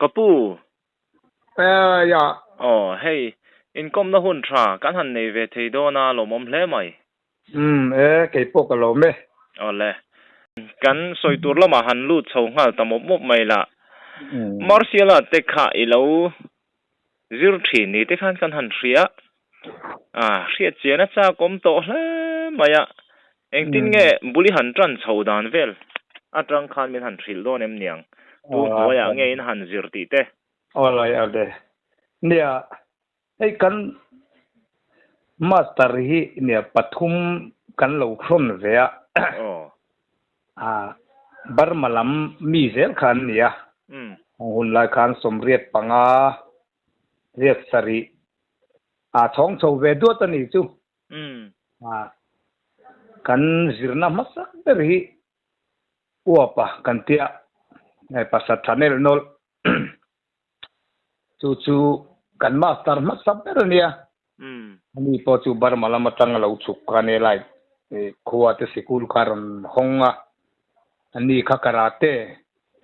Ka pu. Eh, ya. Aw, hei, inkawmna hun tha kan han nei ve thei dawn a, lawmawm hle mai. Umm, e, kei pawh ka lawm e. Aw le. Kan sawi tur lamah han lut chho nghal ta mawp mawp mai la. Martial art te kha i lo zir thin ni te khan kan han hria a, hriat chian a chak awm tawh hle mai a. Engtin nge bul i han tan chho dan vel atang khan min han hrilh dawn em niang? Tu hnuaiah nge in han zir tih te? Aw lai a le. Nia, hei kan master hi nia pathum kan lo hrawn ve a. A Burma lam mi zel kha an ni a. Hun lai khan sawmriat panga riat sarih a chhawng chho ve duat a ni chu. A kan zirna hmasak ber hi uapa kan tia pasat tha nelh nawlh chu chu kan master hmasa ber a nia. Ani pawh chu Burma lam atang a lo chhuk kha ania lai khua te sikul kha a rawn hawng a, ani kha karate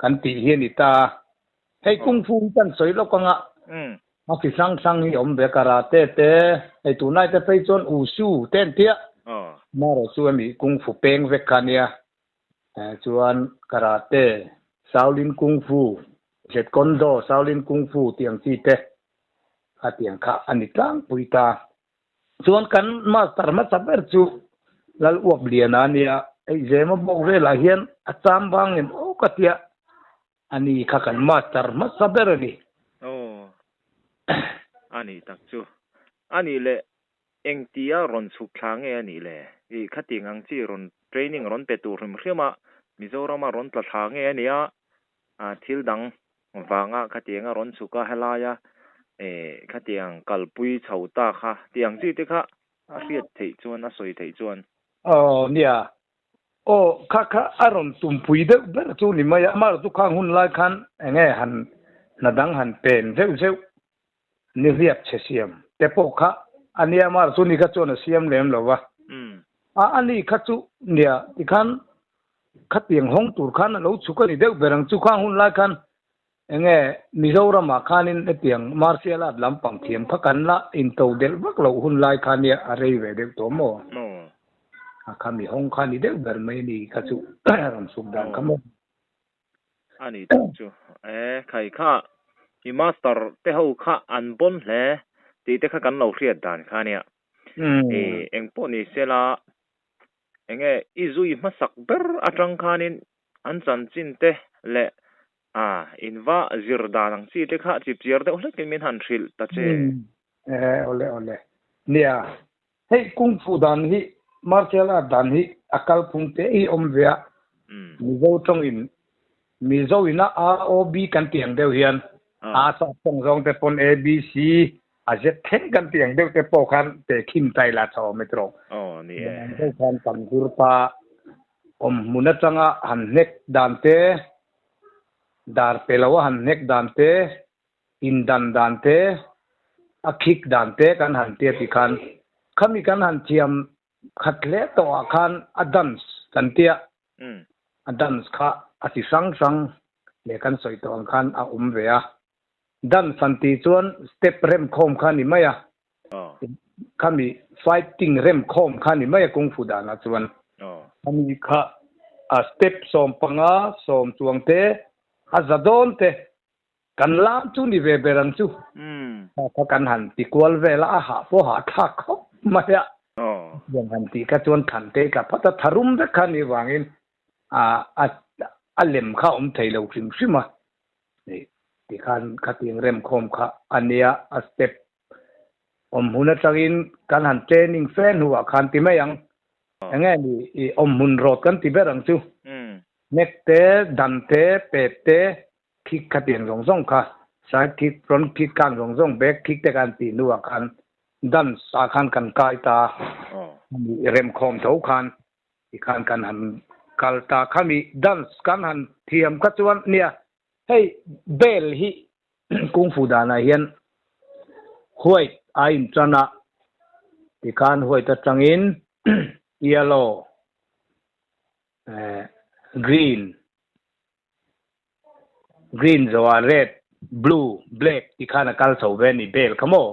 kan tih hi a ni ta a. Hei kung fu hi kan sawi lawk ang a, a chi hrang hrang hi a awm ve karate te, hei tunlai te phei chuan wushu te an tia, amaherawh chu hemi kung fu peng vek kha a nia. Chuan karate, Shaolin kung fu, Jeet Kune Do, Shaolin kung fu tih ang chi te a tiang kha a ni tlangpui ta. Chuan kan master hmasa ber chu Lal Uap Liana a nia, hei Zema bawk velah hian a cham vang em aw ka tia, a ni kha kan master hmasa ber a ni. Aw, a nih tak chu. A nih leh engtia rawn chhuk thla nge a nih le? Ih, khatiang ang chi rawn training rawn pe tur hrim hrim a, Mizorama rawn tla thla nge a nia, a thil dang vanga khatianga rawn chhuk a helaia eh khatiang kalpui chho ta kha tiang chi te kha a hriat theih chuan a sawi theih chuan. Aw nia, aw kha kha a rawn tumpui deuh ber chu ni mai a, amah chu khang hun lai khan enge han hna dang han pen zeuh zeuh ni riak chhe siam te pawh kha a nia amah chu ni kha chuan a siam lem lo va, a ani kha chu nia tikhan Khatiang hawng tur khan a lo chhuk a ni deuh ber ang chu. Khang hun lai khan enge Mizoramah khanin hetiang martial art lampang thiam kha kan la into delh vak loh hun lai kha nia a rei ve deuh tawh maw? A kha mi hawng kha ni deuh ber mai a ni kha chu rawn chhuk dan kha maw? A ni tak chu. E khai kha i master te ho kha an bawn hle tih te kha kan lo hriat dan kha nia. E engpawh ni sela Enge i zui hmasak ber atang khanin an chanchin te leh a inva zir dan ang chi te kha chipchiar deuh hlekin min han hrilh ta che. E awle awle. Nia, hei kung fu dan hi martial art dan hi a kalphung te hi awm ve a, Mizo tawngin Mizo ina A O B kan tih ang deuh hian A sa tawng zawng te pawn A B C A Z thleng kan tih ang deuh te pawh khan te khin tai la tha awm e tiraw. Aw ni e. Ang deuh khan kan zir pa awm hmun atanga han hnek dan te, dar pe lo a han hnek dan te, indan dan te, a khik dan te kan han tia ti khan khami kan han thiam khat hle tawh ah khan a dance kan tia a dance kha a ti hrang hrang leh kan sawi tawh ang khan a awm ve a, dance han tih chuan step rem khawm kha a ni mai a, khami fighting rem khawm kha a ni mai a kung fu danah chuan khami kha a step 15 sawm chuang te a za dawn te kan lam chu ni ve ber ang chu kha kan han ti kual vel a, a hah pawh hah thlak khawp mai a, hetiang han tih kha chuan thlan te tla phat a, tharum vek kha ni vangin a a lem kha a awm thei lo hrim hrim a, tikhan khatiang remkhawm kha a nia a step awm hmun atangin kan han training fe hnuah khan ti mai ang, enge ni i awm hmun rawt kan ti ber ang chu, nek te, dan te, pet te, Kick kha tiang zawng zawng kha, side kick, front kick khan zawng zawng, back kick te khan tih hnuah khan dance ah khan kan kai ta a ni remkhawm tho khan tikhan kan han kal ta khami dance kan han thiam kha chuan nia hei bell hi kung fu danah hian white a intan a tikhan white atangin yellow green Green zawhah red. Blue, black ti khan a kal chho ve ni bel kha maw?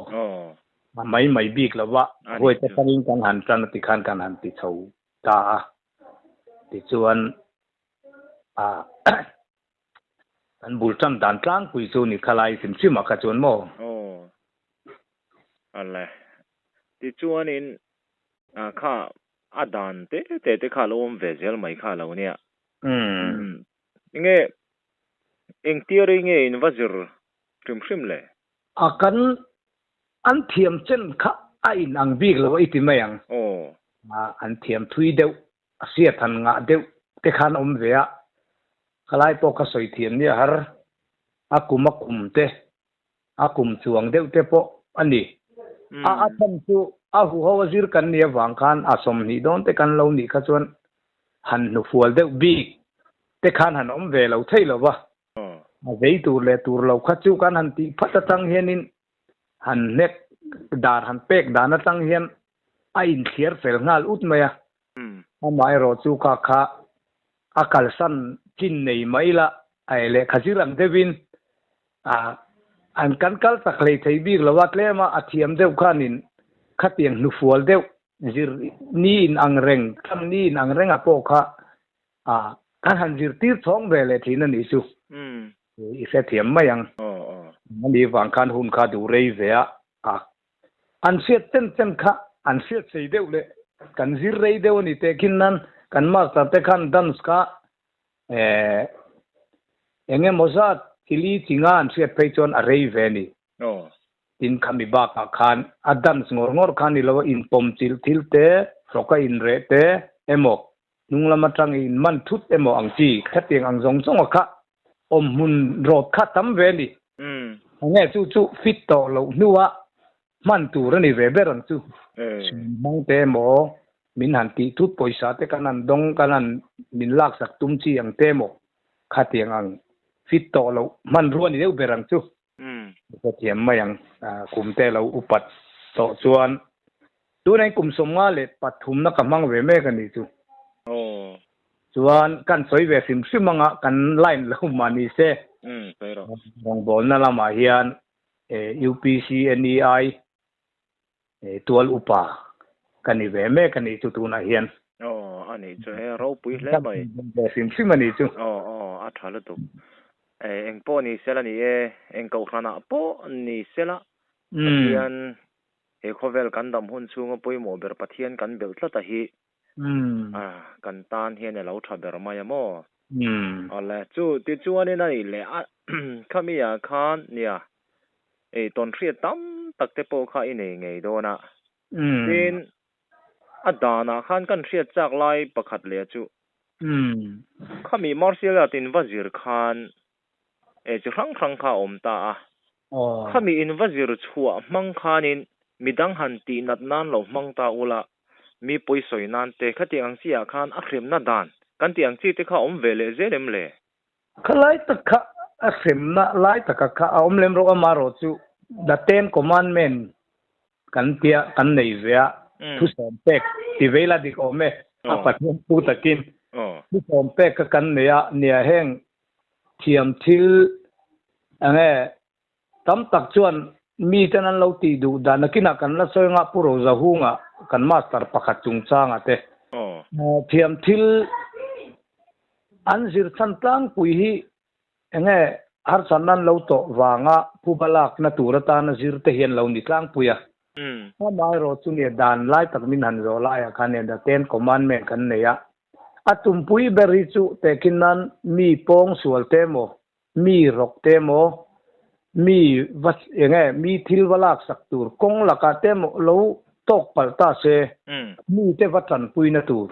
A mai mai bik lo va, huai te tangin kan han tan a ti khan kan han ti chho ta a. Tichuan a kan bul tan dan tlangpui chu ni kha lai hrim hrim ah kha chuan maw? Aw ale tichuanin a kha a dan te te te kha lo awm ve zel mai kha lo nia. Umm enge Eng theory nge in va zir hrim hrim le? A kan an thiam chen kha a in ang bik lo a i ti mai ang. Aw. A an thiam thui deuh, a hriat han ngah deuh te khan awm ve a, khalai pawh kha sawi thiam nia har, a kum a kum te, a kum chuang deuh te pawh a ni. A a chhan chu a huho a zir kan nih avang khan a 20 dawn te kan lo nih kha chuan han hnufual deuh bik te khan han awm ve lo thei lo va. A zei tur leh tur lo kha chu kan han tih phat atang hianin han hnek dar han pek dan atang hian a inthliar fel nghal ut mai a. Amaherawh chu kha kha a kalsan chin nei mai la eh lehkha zir ang deuhin an kan kal tak hlei thei bik lo a, tlema a thiam deuh khanin khatiang hnufual deuh zir ni in ang reng, thlang ni in ang reng a pawh kha a kan han zirtir chhawng ve leh thin a nih chu. I hrethiam mai ang. Ani vang khan hun kha duh rei ve a, a an hriat chen chen kha an hriat sei deuh leh kan zir rei deuh a ni teh khin nan kan master te khan dance kha eh eng emaw zat chili chinga an hriat phei chuan a rei ve a ni. Tin khami bakah khan a dance ngawr ngawr kha ni lo a, inpawm chilh thil te, hrawka inreh te emaw, hnung lam atang i inman thut emaw ang chi khatiang ang zawng zawnga kha awmhmun rawt kha tam ve a ni. Enge chu chu fit tawh loh hnua hman tur a ni ve ber ang chu. Hmang te emaw, min han tih thut pawisa te kan han dawng kan han min laksak tum chi ang te emaw khatiang ang fit tawh loh hmanrua ni deuh ber ang chu. Ka thiam mai ang. Kum te lo upat tawh chuan tunah hian kum 53 na ka hmang ve mek a nih chu. Chuan kan sawi ve hrim hrim anga kan line lo mah ni se. Rawngbawlna lamah hian UPC NEI tual upa ka ni ve mek a nih chu tunah hian. Aw, a nih chu he ropui hle mai. Ve hrim hrim a nih chu. Aw, aw, a tha lutuk. Eng pawh ni sela ni e, eng kohhranah pawh ni sela Pathian he khawvel kan dam hun chhunga pawimawh ber Pathian kan belh tlat a hi kan tan hian a lo tha ber mai a maw? Awle, chu tichuanin a nih leh a khami ah khan nia Ei tawnhriat tam tak te pawh kha i nei ngei dawn a. Tin, a danah khan kan hriat chak lai pakhat leh chu. Khami martial art in va zir khan ei chi hrang hrang kha a awm ta a. Khami in va zir chhuah hmang khanin midang han tih nat nan lo hmang ta ula, mi pawi sawi nan te khatiang ang chi ah khan a hremna dan kan tih ang chi te kha a awm ve leh zel em le? Kha lai tak kha a hremna lai taka kha a awm lem rawh a, marawh chu The Ten Commandment kan tia kan nei ve a, thu sawm pek ti vei la dik awm e, a Pathian thu takin thu sawm pek kha kan nei a, nia heng thiam thil enge tam tak chuan miten an lo tih duh dan nakinah kan la sawi anga Pu Rozahunga kan master pakhat chungchanga te thiam thil An zir chhan tlangpui hi enge harsatna an lo tawh vanga phuba lakna tur atana zir te hian lo ni tlangpui a. Amaherawh chu nia dan lai tak min han zawh laiah khan nia the ten commandment kan nei a. A tumpui ber hi chu tehkhin nan mi pawng sual te emaw, mi rawk te emaw, mi va enge mi thil va laksak tur kawng lakah te emaw lo tawk palh ta se mi te va tanpuina tur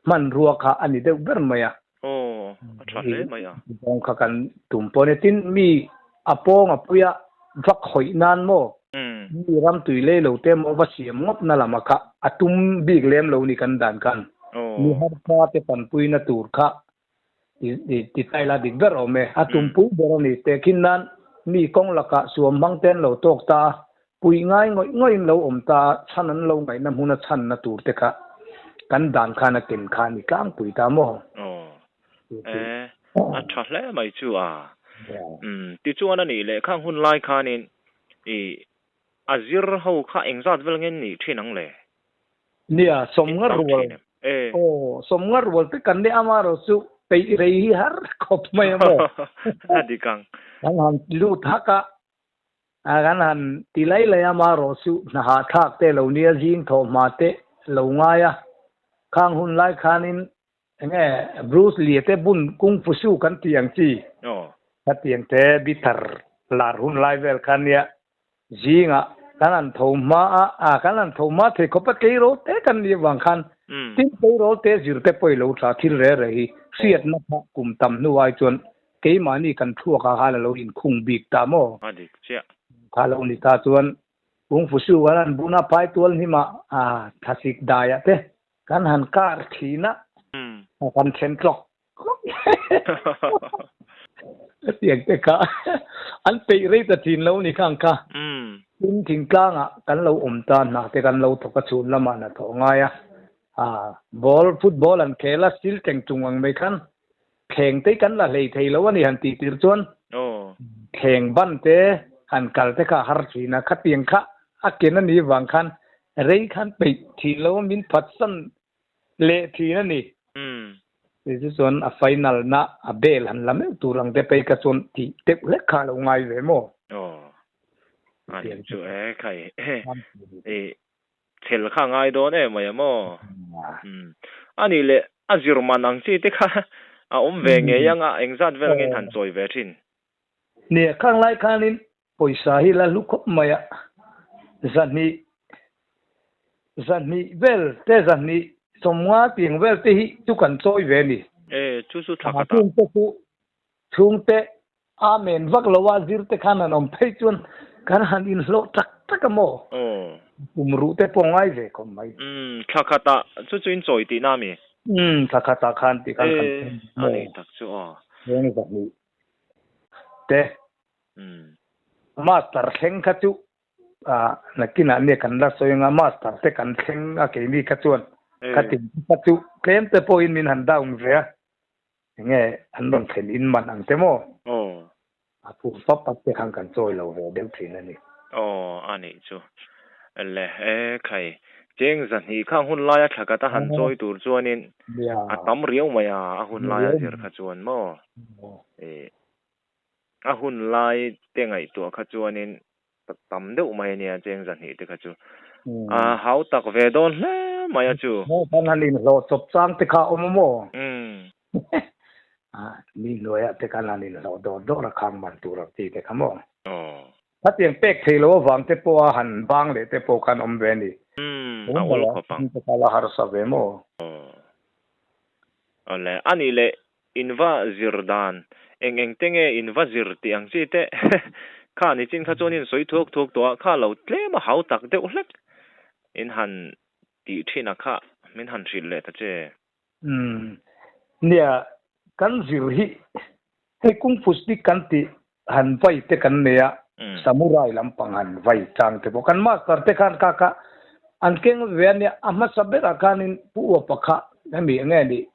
hmanrua kha a ni deuh ber mai a. Aw, a tha hle mai a. Zawng kha kan tum pawh a ni. Tin, mi a pawng a pui a, vak hawih nan maw, mi ram tui lei lo te maw va siam ngawt na lama kha a tum bik lem lo ni kan dan khan. Mi harsa te tanpuina tur kha ti tai la dik ber awm e. A tumpui ber a ni. Tehkhin nan mi kawng lakah suam hmang te an lo tawk ta a, pui ngai ngawih ngawihin lo awm ta a, chhan an lo ngaihna hmuna chhanna tur te kha kan dan khan a ken kha a ni tlangpui ta maw? Aw, e, a tha hle mai chu a. Um tichuan a nih leh khang hun lai khanin i a zir ho kha engzat vel nge ni thin ang le? Nia, sawmnga rual. Aw, sawmnga rual te kan nia amaherawh chu peih rei hi har khawp mai a maw? A dik ang. Kan han lut hak a, kan han ti lai lai a amaherawh chu hna hahthlak te lo nia zing thawh hma te lo ngai a. Khang hun lai khanin enge Bruce Lee te bun Kung Fu Su kan tih ang chi khatiang te bitter lar hun lai vel khan nia zingah kan han tho hma a, a kan han tho hma thei khawp a tleirawl te kan nih avang khan tin tleirawl te zir te pawh i lo tha thil reh reh hi hriatna kha kum tam hnu ai chuan keimahni kan thluak ah khan a lo inkhung bik ta maw? A dik chiah. Kha lo ni ta chuan Kung Fu Su kan han bun a phai tual hnim ah a thlasik dai ah te Kan han kar thin a, kan then tlawk tlawk hetiang te kha an peih rei ta thin lo ni khang kha. Tin thingtlangah kan lo awm ta hna te kan lo thawk a chhun lamah hna thawh ngai a, ball football an khel a steel teng chung ang mai khan thleng te kan la hlei thei lo a ni han tih tir chuan thleng ban te han kal te kha a har thin a, khatiang kha a ken a nih vang khan Rei khan peih thin lo a min phatsan leh thin a ni. Kei chu chuan a final na a bel han la meuh tur ang te pei ka chuan tih deuh hlek kha a lo ngai ve maw? Aw a nih chu e khai i chhel kha a ngai dawn em mai a maw? A nih leh a zir man ang chi te kha a awm ve ngei ang a engzat vel angin han chawi ve thin. Nia khang lai khanin Pawisa hi la hlu khawp mai a, zahnih zahnih vel te zahnih sawmnga tiang vel te hi chu kan chawi ve a ni. E, chu chu thla khat ah. Chhungte chu chhungte amen vak lo a zir te khan han awm phei chuan kan han inhlawh tak tak a maw? Aw. Kum ruh te pawh ngai ve khawp mai. Umm, thla khat ah chu chu in chawi tihna a mi? Umm, thla khat ah khan tih khan kan E, a nih tak chu aw. Chhung zahnih te. Master thleng kha chu nakinah nia kan la sawi anga master te kan thleng a keini kha chuan kha tin kha chu tlem te pawhin min han down ve a enge an rawn thlen in man ang te maw a phur pap pap te khan kan chawi lo ve deuh thin a ni. Aw a nih chu le e khai cheng zahnih khang hun laia thla khat a han chawi tur chuanin a tam riau mai a a hun laia zir kha chuan maw e. A hun lai te ngaihtuah kha chuanin tam deuh mai a nia cheng zahnih te kha chu a hau tak ve dawn hle mai a chu. Maw kan han inhlawh chawp chang te kha a awm a maw? Mi hnuaiah te khan han inhlawh dawr dawr a khang man tur ang chi te kha maw? Khatiang pek thei lo avang te pawh a han bang leh te pawh khan awm ve a ni. A awl khawp ang. Te kha la harsa ve maw? Awle, a nih leh In va zir dan, eng eng te nge in va zir tih ang chi te kha nichin kha chuan in sawi thuak thuak tawh a, kha lo tlem a hau tak deuh hlek in han tih thin a kha min han hrilh leh ta che. Umm nia, kan zir hi hei kung fu stick kan tih han vai te kan nei a, samurai lampang han vai chang te pawh kan master te khan kha kha an keng ve a nia, a hmasa berah khanin Pu Uapa kha hemi enge nih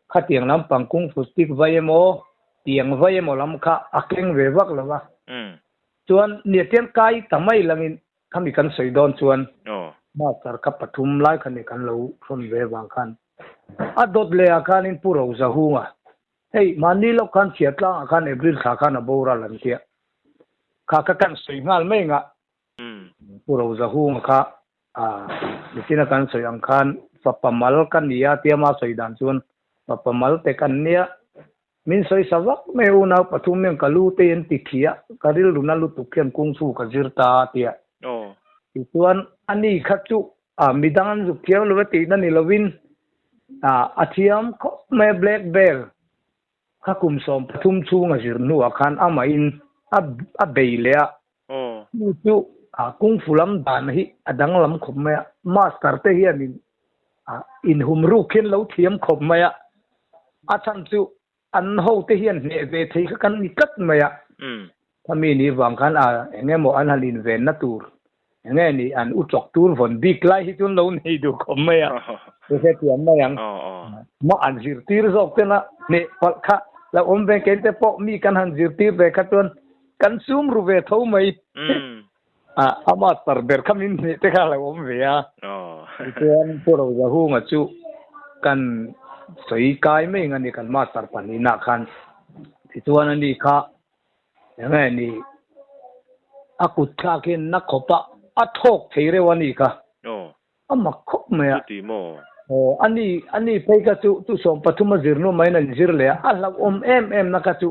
khatiang lampang kung fu stick vai emaw tiang vai emaw lam kha a keng ve vak lo a, chuan nia tiang kai ta mai langin khami kan sawi dawn chuan master kha pathum lai kha ni kan lo hrawn ve vang khan a dawt leh ah khanin Pu Rozahunga Hei, mahni loh khan chhiar tlangah khan April thla khan a boral an tia. Kha kha kan sawi nghal mai ngah. Pu Rozahunga kha nichina kan sawi ang khan fapa mal ka nia tia ma sawi dan chuan fapa mal te kan nia. Min sawi sa vak mai unau pathum hian ka lu te an ti khi a, ka rilru na lutuk hian kung fu ka zir ta tia. Tichuan ani kha chu midang an zuk thiam lo va tihna ni lovin A thiam khawp mai a, Black Belt kha kum 13 chhung a zir hnuah khan amahin a bei leh a. Chu chu kung fu lam dan hi a danglam khawp mai a, master te hianin inhum ruk hian lo thiam khawp mai a, a chhan chu an hote hian hneh ve thei kha kan ni tlat mai a. Khami ni vang khan a eng emaw an han invenna tur eng nge ni an u chawk tur vawn bik lai hi chu an lo nei duh khawp mai a, chu hrethiam mai ang. Mah an zirtir zawk tena hneh palh kha. Lo awm ve kein te pawh mi kan han zirtir ve kha chuan kan sum ru ve tho mai. A a master ber kha min hneh te kha a lo awm ve a. Tichuan Pu Rozahunga chu kan sawi kai mai ang a ni kan master pahnihna khan. Tichuan ani kha eng nge ni a kut thlak hian na khawpa a thawk thei reuh a ni kha. A mak khawp mai a. Chuti maw? Aw, ani, ani phei kha chu tu 13 a zir nu maiin an zir leh a, a hlauhawm em em na kha chu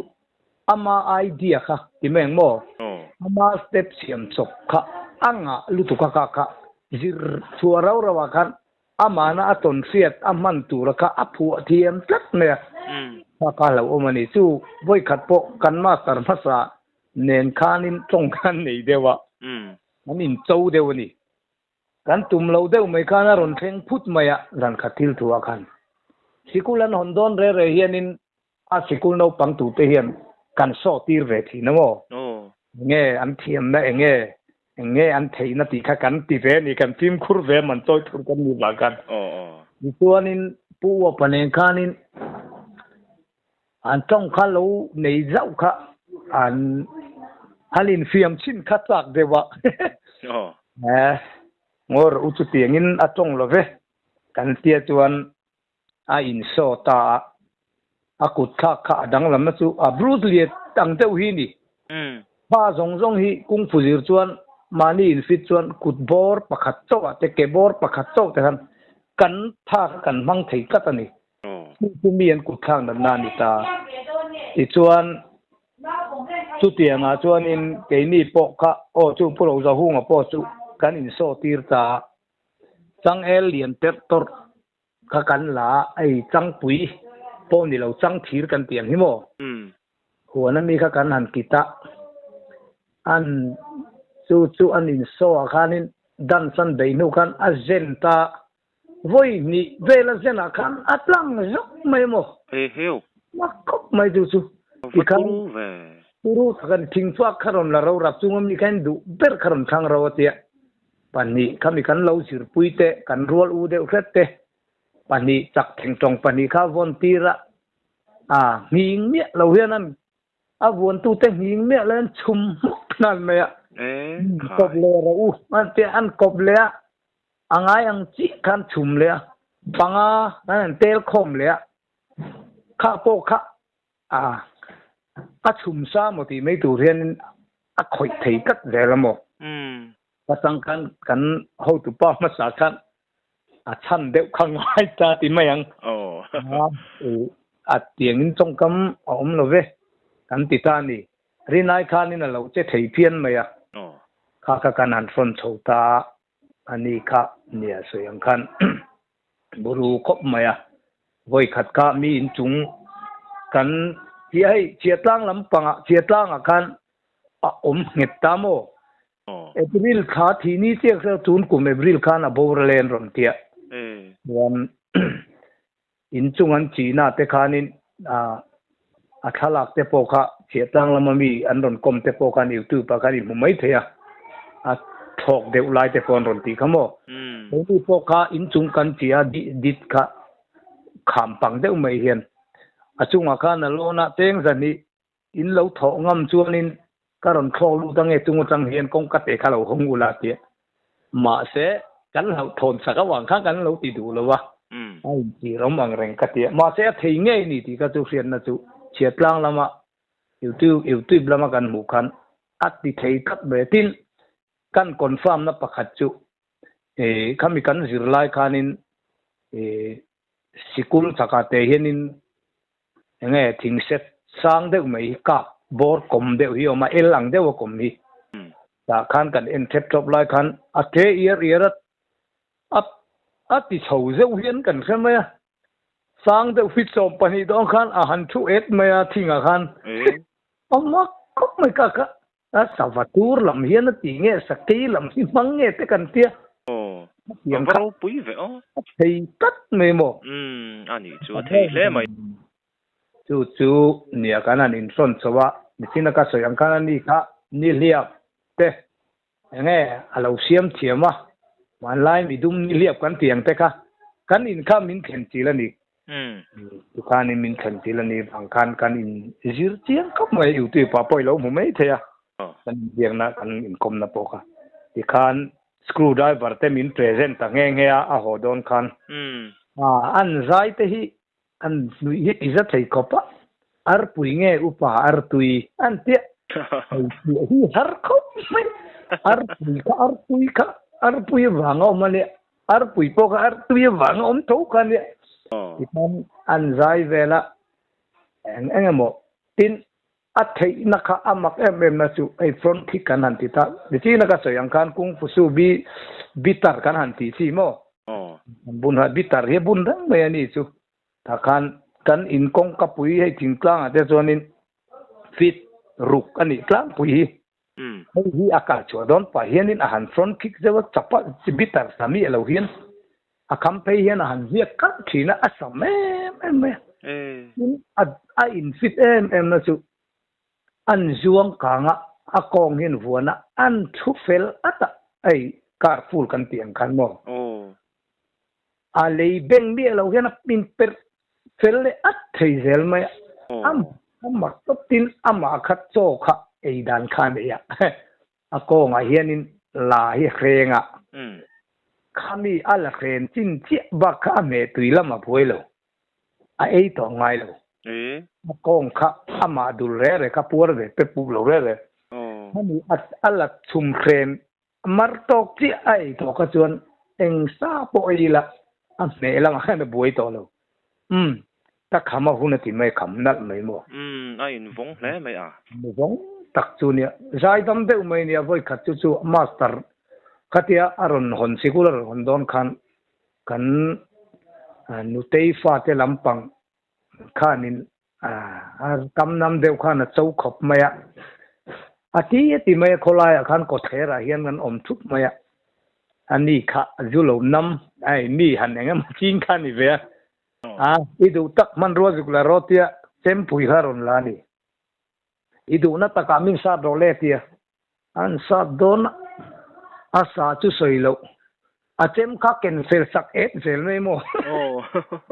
ama idea kha ti mai ang maw? Aw. Ama step siam chawp kha a ngah lutuk a kha kha zir chhuah rau rau ah khan amahna a tawn hriat a hman tura kha a phuah thiam tlat mai a. Kha kha hlauhawm a ni. Chu vawikhat pawh kan master hmasa nen khanin tawng khan nei deuh a, an incho deuh a ni. Kan tum lo deuh mai khan a rawn thleng phut mai a, zan khat thil thu ah khan. Sikul an hawn dawn re re hianin a sikul naupang tute hian kan saw tir ve thin a maw? Enge an thiamna enge enge an theihna tih kha kan ti ve a ni, kan fimkhur ve man chawi thur kan nih vang khan. Tichuanin Pu Uapa nen khanin an tawng kha lo nei zauh kha an han infiam chhin kha chak deuh a. He ngawr u chutiangin a tawng lo ve kan tia chuan a insaw ta a, a kut thlak kha a danglamna chu a Bruce Lee ang deuh hi ni. Pa zawng zawng hi kung fu zir chuan mahni infit chuan kut bawr pakhat chauh ah te ke bawr pakhat chauh te khan kan tha kha kan hmang thei tlat a ni. Chu chu mi an kut thlak natna a ni ta. Tichuan, chutiangah chuanin keini pawh kha, aw chu Pu Rozahunga pawh chu kan insaw tir ta a, changel lian terh tawrh kha kan la a, hei changpui pawh ni lo changthir kan tih ang hi maw? Huan ami kha kan han kit a, an chu chu an insaw ah khanin dance an beih hnu khan a zen ta. Vawi hnih vel a zenah khan a tlang zawk mai maw? He heu. Mak khawp mai chu chu. A va turu ve. Turu tak a ni. Thingchhuak kha rawn la ro rap chunga mi kha in duh ber kha rawn thlang ro a tia. Pahnih kha mi kan lo zirpui te, kan rual u deuh hret te, pahnih chak thengtawng pahnih kha vawn tir a, a nghing miah lo hian an A vuantute nghing miah lo an chhum hmuk hnan mai a. Kawp leh rawh u an ti a, an kawp leh a, a ngai ang chiah kha an chhum leh a, panga an han tel khawm leh a, kha pawh kha a a chhum sa maw tih mai tur hianin a khawih thei tlat zel a maw. Ka chang khan kan hotupa hmasa khan a chhan deuh kha ngai ta ti mai ang. A tiangin tawngkam a awm lo ve kan ti ta a ni. Rinai khanin a lo che thei phian mai a. Kha kha kan han hrawn chho ta a ni kha nia sawi ang khan buru khawp mai a. Vawi khat kha mi inchung kan tih hei Chiatlang lampangah Chiatlangah khan a awm nghet ta maw? April thla thih ni chiah kha tun kum April khan a boral e an rawn tia. Chuan inchung an chihna te khanin a thlalak te pawh kha Chhiahtlang lama mi an rawn kawm te pawh khan YouTube ah khan i hmu mai thei a, a thlawk deuh lai te pawh an rawn tih kha maw. Keini pawh kha inchung kan chih a dit kha kham pang deuh mai hian a chungah khan a lawn a cheng zahnih In lo thawh ngam chuanin ka rawn thlawk lut ange chung atang hian kawngka te kha lo hawng ula tia. Mahse, kan hlauhthawn sak avang khan kan lo ti duh lo a, a inchhir awm ang reng ka tia. Mahse, a thei ngei ni tih kha chu hriatna chu chhiattlang lama YouTube YouTube lama kan hmuh khan a ti thei tlat mai a. Tin, kan confirm na pakhat chu khami kan zir lai khanin sikul chakah te hianin Enge thing set sang deuh mai hi kap bawr kawm deuh hi awm a, el ang deuh a kawm hi. Tah khan kan en thep thawp lai khan a tle iar iar a, a a ti chho zeuh hian kan hre mai a. Sang deuh hi 12 dawn khan a han thu et mai a thingah khan. A mak khawp mai ka kha. A sava tur lam hian a ti nge sakei lam hi hmang nge te kan tia. Aw, a va ropui ve aw. A thei tlat mai maw? Umm, a nih chu a thei hle mai. Chu chu nia kan han inhrawn chho a, nichin a ka sawi ang khan a ni kha nihliap te enge a lo siam thiam a, hmanlai midum nihliap kan tih ang te kha kan in kha min thlen chil a ni. Tikhanin min thlen tir a nih vang khan kan in zir chiang khawp mai a, YouTube ah pawh i lo hmu mai thei a, kan inbiakna kan inkawmna pawh kha. Tikhan screw driver te min present ta nghe nghe a, a haw dawn khan. An zai te hi an nuih hi ti za thei khawp a, arpui nge upa artui an tia hei hi har khawp mai, arpui kha artui kha arpui vang a awm a nia. Arpui pawh kha artui avanga awm tho kha nia. Tikhan an zai vel a, eng eng emaw tin a theihna kha a mak em em na chu hei front kick kan han ti ta. Nichina ka sawi ang khan kung fu su bi bitter kan han tih chi maw? An bun ha bitter hi a bun reng mai a ni chu. Tah khan kan in kawngka pui hei thingtlangah te chuanin fit ruk a nih tlangpui hi. Hei hi a kal chhuah dawn pah hianin a han front kick zeuh a, chapa bitter sa miah lo hian a kham phei hian a han ziak kalh thin a, a sam em em mai a. Tin, a in fit em em na chu an zuang kang a, a kawng hian vuan a, an thu fel at a, hei car full kan tih ang khan maw? A lei beng miah lo hian a in perh fel leh at thei zel mai a, a mak tawp tin amah kha chaw kha ei dan kha a nei a, a kawngah hianin la hi a hreng a, khami a la hren chin chiah bak kha a hmeh tui lam a buai lo, a ei tawh ngai lo, a kawng kha amah dul reh reh kha puar ve pe pup lo reh reh, khami a la chhum hren Mar tawk chiah a ei tawh kha chuan eng sa pawh ei ila a hmeh lamah khan a buai tawh lo. Umm, ka kham a hun a ti mai, kham nalh mai maw? Umm, a invawng hle mai a. Invawng tak chu nia. Zaidam deuh mai nia, vawi khat chu chu master khatia a rawn hawn sikul a rawn hawn dawn khan kan nutei fate lampang khanin A kam nam deuh khan a cho khawp mai a, a ti a ti mai a, khawlaiah khan kawthlerah hian kan awm thup mai a, a ni kha a zu lo nam, ai mi han eng emaw ching kha a ni ve a, a i duh tak hmanrua zuk la rawh tia chempui kha a rawn la a ni, i duhna takah min sat rawh le tia an sat dawn a, a sa chu sawi loh, a chem kha ken fel sak et zel mai maw?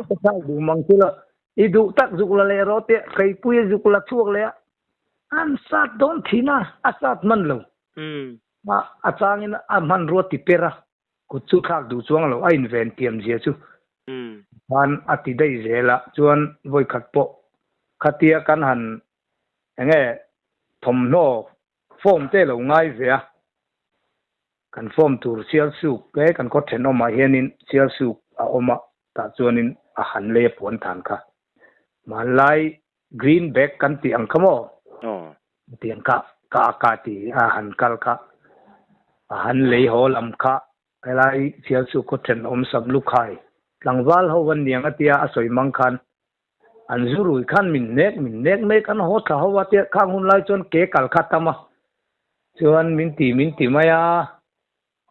Ka chhak duh mang chu la, i duh tak zuk la leh rawh tia hreipui a zuk la chhuak leh a, an sat dawn thin a, a sat hman lo. A changin a hmanrua ti per a, kut chu thlak duh chuang lo, a inven tiam zia chu khan a ti daih zel a, chuan vawikhat pawh khatia kan han enge thawmhnaw form te lo ngai ve a, kan form tur Sialsuk te kan khaw thenawmah hianin Sialsuk a awm a, tah chuanin a han lei a puan than kha. Hmanlai green bag kan tih ang kha maw? Tiang kha ka a ka ti a han kal kha, a han lei haw lam kha helai Sialsuk khaw thenawm Samlukhai tlangval ho an niang a tia a sawi mang khan An zu rui khan min nek min nek mai kan haw thla ho a tia khang hun lai chuan ke kal kha tam a chuan min ti min ti mai a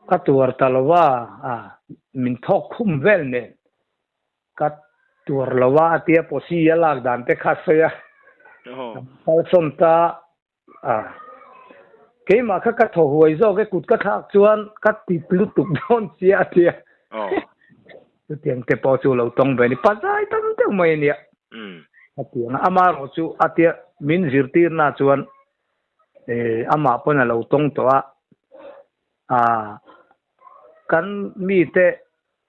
ka tuar ta lo va a min thawk khum vel nen ka tuar lo va a tia posi a lak dan te kha sawi a kalsawn ta a keimah kha ka thaw huai zawk e kut ka thlak chuan ka tip lutuk dawn sia a tia chutiang te pawh chu lo tawng ve a ni pazai tam deuh mai a nia a tiang a amaherawh chu a tia min zirtirna chuan amah pawn a lo tawng tawh a kan mite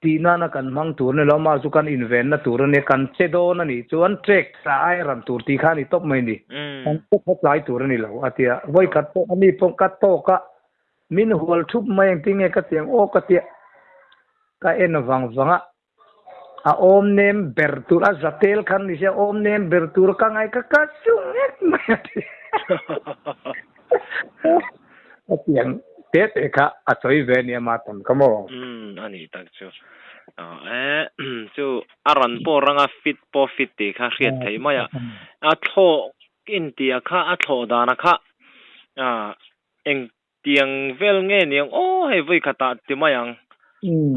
Tih nana kan hmang tur a ni lo, amah chu kan invenna tur a nia, kan che dawn a nih chuan trek tla ai ran tur tih kha a ni tawp mai ni, kan che khaw tlai tur a ni lo a ti a, vawikhat pawh a mi pawh ka tawk a, min hual thup mai engtin nge ka ti ang aw ka tia, ka en vang vang a, a awm nem ber tur a za tel khan ni sia awm nem ber tur ka ngai ka ka su ngek mai a ti a ti ang. Te te kha a sawi ve nia ma tam ka maw? Umm a nih tak chu. E chu a ran pawh ranga fit pawh fit tih kha hriat theih mai a. A thlawh intia kha a thlawh dana kha engtiang vel nge niang aw hei vawi khatah ti mai ang.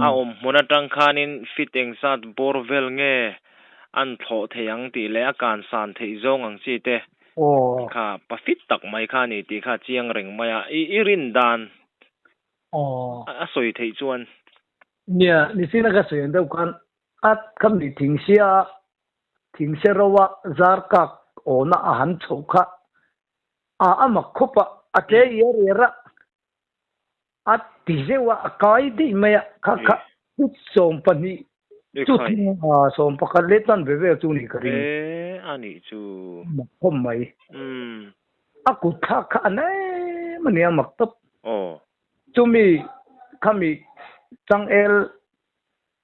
A awm hmun atang khanin fit engzat bawr vel nge an thlawh thei ang tih leh a kan san theih zawng ang chi te. Aw. Kha pa fit tak mai kha a ni tih kha a chiang reng mai a, i i rin dan Aw. a sawi theih chuan. Nia, nichin a ka sawi ang deuh khan a ka mi thing sia. Thingseroa zar kak awna a han chhoh kha a a mak khawp a, a tle iar iar a, a ti zeuh a, a kai daih mai a, kha kha chu 12 chu thing a 11 leh tan ve vel chu ni ka ring. E a nih chu. Mak khawp mai. A kut thlak kha a nem a nia mak tawp. Aw. Chumi khami changel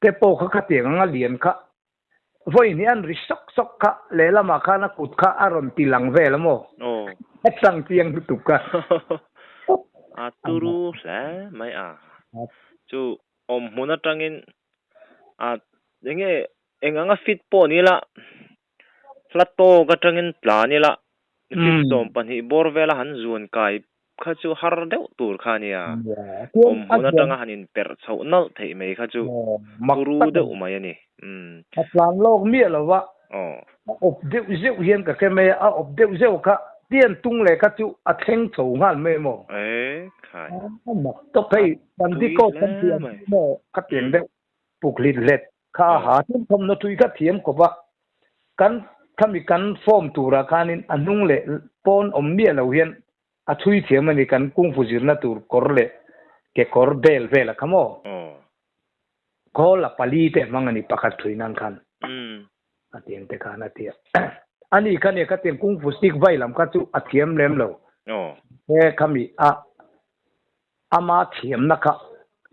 te pawh kha khatiang anga lian kha Vawiin hi an ri sawk sawk kha, lehlamah khan a kut kha a rawn ti lang vel a maw? Aw. A chang chiang lutuk kha. A turu hle mai a. Chu awm hmun atangin a enge eng anga fit pawh ni la, hla tawk atangin tlan ila Fit 12 bawr vela han zuan kai kha chu har deuh tur kha a nia. Awm hmun atanga han inperh chhoh nalh theih mai kha chu turu deuh mai a ni. A tlan lawk miah lo va, a awp deuh zeuh hian ka hre mai a, a awp deuh zeuh kha tian tung leh kha chu a thleng chho nghal mai maw? A mak tawp hei, Bandicot kan tih ang chu maw khatiang deuh puk hlit hlet Kha a ha tlem thawmhnaw tui kha thiam khawp a, kan khami kan form turah khanin a hnung leh pawn awm miah lo hian a thui thiam a ni, kan kungfu zirna tur kawr leh kekawr bel vel a kha maw? Khawl a pali te hmang a ni pakhat thui nan khan a tiang te khan a ti a. Ani kha nia khatiang kungfu stick vai lam kha chu a thiam lem lo. He khami a ama thiamna kha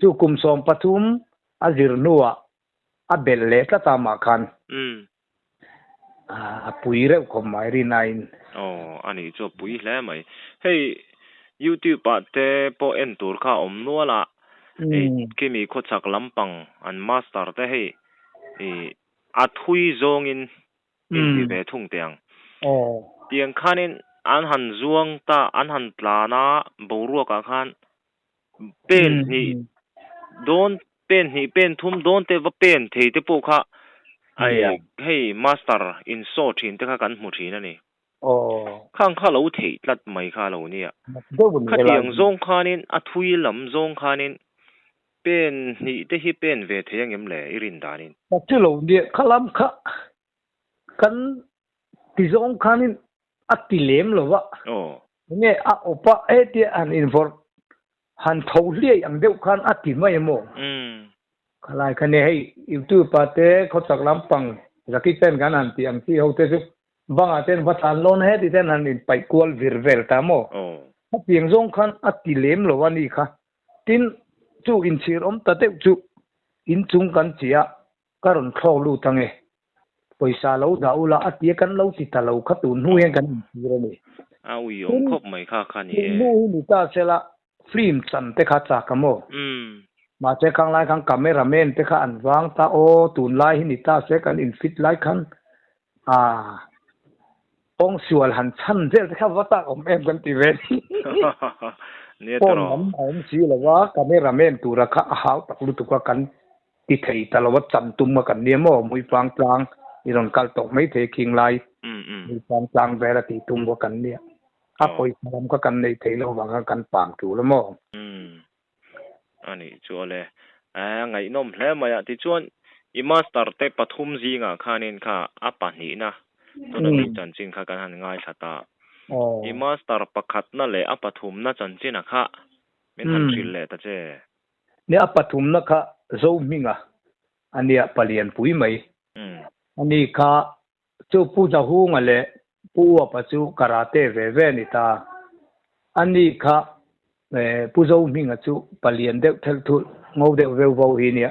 chu kum 13 A zir hnuah a belh leh tlat a mah khan a pui reuh khawp mai rinaiin. Aw, a nih chu a pui hle mai. Hei YouTube ah te pawh en tur kha a awm nual a, hei khimi khawchhak lampang an master te hei ih a thui zawngin inti ve thung teh ang. Tiang khanin an han zuang ta, an han tlan a boruakah khan pen hnih dawn pen hnih pen thum dawn te va pen thei te pawh kha ai hei master in saw thin te kha kan hmu thin a ni. Khang kha lo theih tlat mai kha a lo nia. Khatiang zawng khanin a thui lam zawng khanin pen hnih te hi pen ve thei angem le i rin danin? Ka chu lo nia khalam kha kan ti zawng khanin a ti lem lo va. Enge a awp a hetia han invawrh han tho hliai ang deuh khan a ti mai emaw? Khalai kha nia hei YouTube ah te khawchak lampang Jackie Chan kan han tih ang chi ho te chu bangah ten va tlan lawn heti ten han inpaih kual vir vel ta maw? Hetiang zawng khan a ti lem lo a ni kha. Tin, chu inchhir awm ta deuh chu inchung kan chiah Ka rawn thlawk lut ang e. Pawisa lo dah ula a tia kan lo ti ta lo kha tun hnu hian kan inchhir a ni. A ui awm khawp mai kha kha ni e. Tun hnu hi ni ta sela film chan te kha chak a maw? Mahse khang lai khan camera man te kha an vang ta aw tun lai hi ni ta se kan in fit lai khan aa kawng sual han chhan vel te kha va tak awm em kan ti ve ni. Nia Phone tawrh. lam a awm si lo a camera man tura kha a hau tak lutuk a kan Ti thei ta lo a chan tum a kan nia maw Muipang tlang i rawn kal tawh mai thei khing lai Muipang tlang vel a tih tum kha kan nia a pawisa lam kha kan nei thei lo vang khan kan pang tul a maw. A nih chu awle a ngaihnawm hle mai a tichuan i master te pathum zingah khanin kha a pahnihna tuna mi chanchin kha kan han ngaithla ta i master pakhatna leh a pathumna chanchina kha min han hrilh leh ta che. Nia a pathumna kha Zohminga a nia palian pui mai. Ani kha chu Pu Zahunga leh Pu Uapa chu karate ve ve a ni ta. Ani kha Pu Zohminga chu palian deuh thelh thulh ngo deuh veu vo hi nia.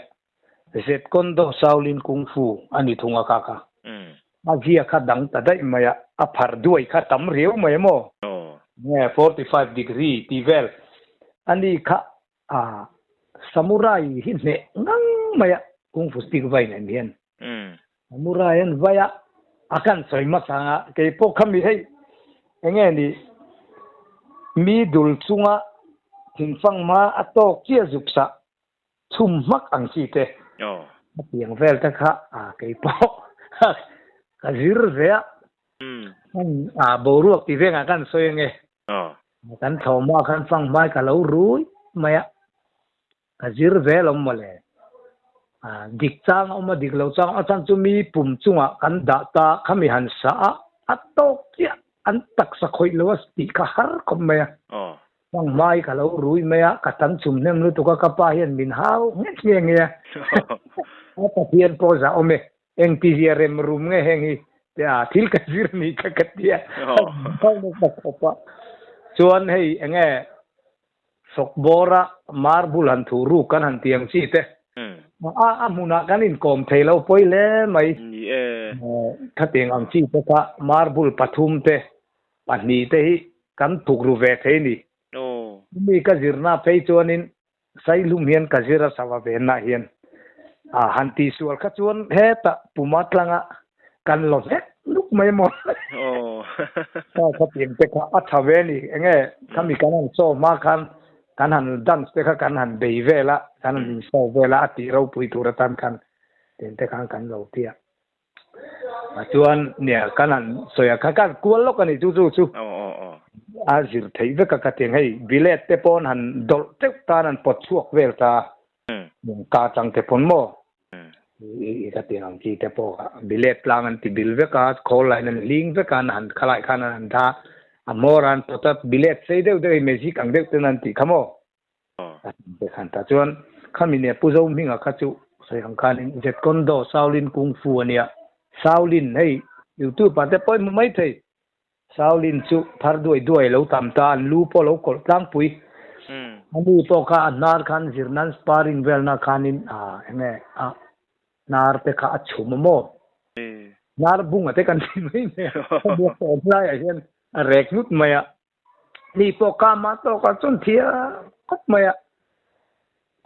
Zet Kondo Shaolin Kung Fu a ni thung a kha kha. A zia kha dang ta daih mai a, a phar duai kha tam riau mai maw? Nge 45 degree tih vel ani kha A samurai hi hneh ngang mai a, kung fu stick vai nen hian. Samurai an vai a, a kan sawi hmasa ang a, kei pawh khami hei enge ni mi dul chunga thingfang hma a tawk chiah zuk sah chhum hmak ang chi te a piang vel te kha a kei pawh ka zir ve a. A boruak ti vengah kan sawi ange. Kan thlawhma khan fang hmai ka lo rui mai a, ka zir vel awm mawle. Dik chang a awm a, dik lo chang a awm a, chan chu mi pum chungah kan dah ta khami han sa a, a tawk chiah an taksa khawih lo a tih kha har khawp mai a. Hmang hmai ka lo rui mai a, ka tam chum hnem lutuk a, ka pa hian min hau nge nge nge a. A Pathian pawh zah awm e, engtizia rem rum nge heng hi te a thil ka zir ni kha ka ti a, hau nasa khawp a. Chuan hei enge Sawk bawra marble han thuh ruk kan han ti ang chi te. A a hmunah kan inkawm thei lo pawi hle mai. Ni e. Khatiang ang chi te kha marble pathum te, pahnih te hi kan thuk ru ve thei ni. Chumi ka zirna phei chuanin Saihlum hian ka zir a sava venna hian a han tihsual kha chuan hetah puma tlanga kan lo vek nuk mai maw. Kha khatiang te kha a tha ve ni. Enge khami kan han show hma khan kan han dance te kha kan han bei vel a, kan han in show vel a, a tih ropui tur atan khan tiang te khan kan lo ti a. Chuan nia kan han sawi a kha kan kual lawk a ni chu chu chu. A zir theih vek a khatiang hei bilet te pawn han dawlh teuh tan an pawt chhuak vel ta. Ka chang te pawn maw i ka ti ang chi te pawh kha bilet tlang an ti bil vek a khawl lain an hling vek a an han khalai khan an han tha a hmawr an pawt a bilet sei deuh deuh hi magic ang deuh ten an tih kha maw te khan ta chuan khami nia Pu Zohminga kha chu sawi ang khanin Jet Kondo Shaolin Kung Fu ania Shaolin hei YouTube ah te pawh i hmu mai thei Shaolin chu phar duai duai lo tam ta, an lu pawh lo kawlh tlangpui. A nu pawh kha a hnar khan zir nan sparring velna khanin enge a hnar te kha a chhum a maw? Hnar bunga te kan ti mai mai a, a buak tawh laiah hian a rek ngut mai a. Ni pawh kha amah tawkah chuan thia khawp mai a.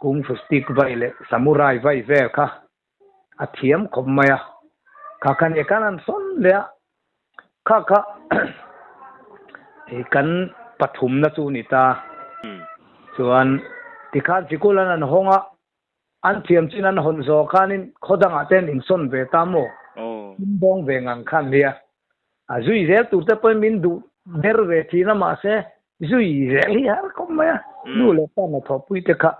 Kung fu stick vai leh samurai vai vel kha a thiam khawp mai a, kha kha nia khan an sawn leh a, kha kha kan pathumna chu ni ta. Chuan tikhan sikul an an hawng a, an thiam chin an hawn zawh khanin khaw dangah te an insawn ve ta maw? Sumdawng ve ngang khan nia. A zui zel tur te pawhin min duh ber ve thin a mahse zui zel hi har khawp mai a, nu leh pa hnathawhpui te kha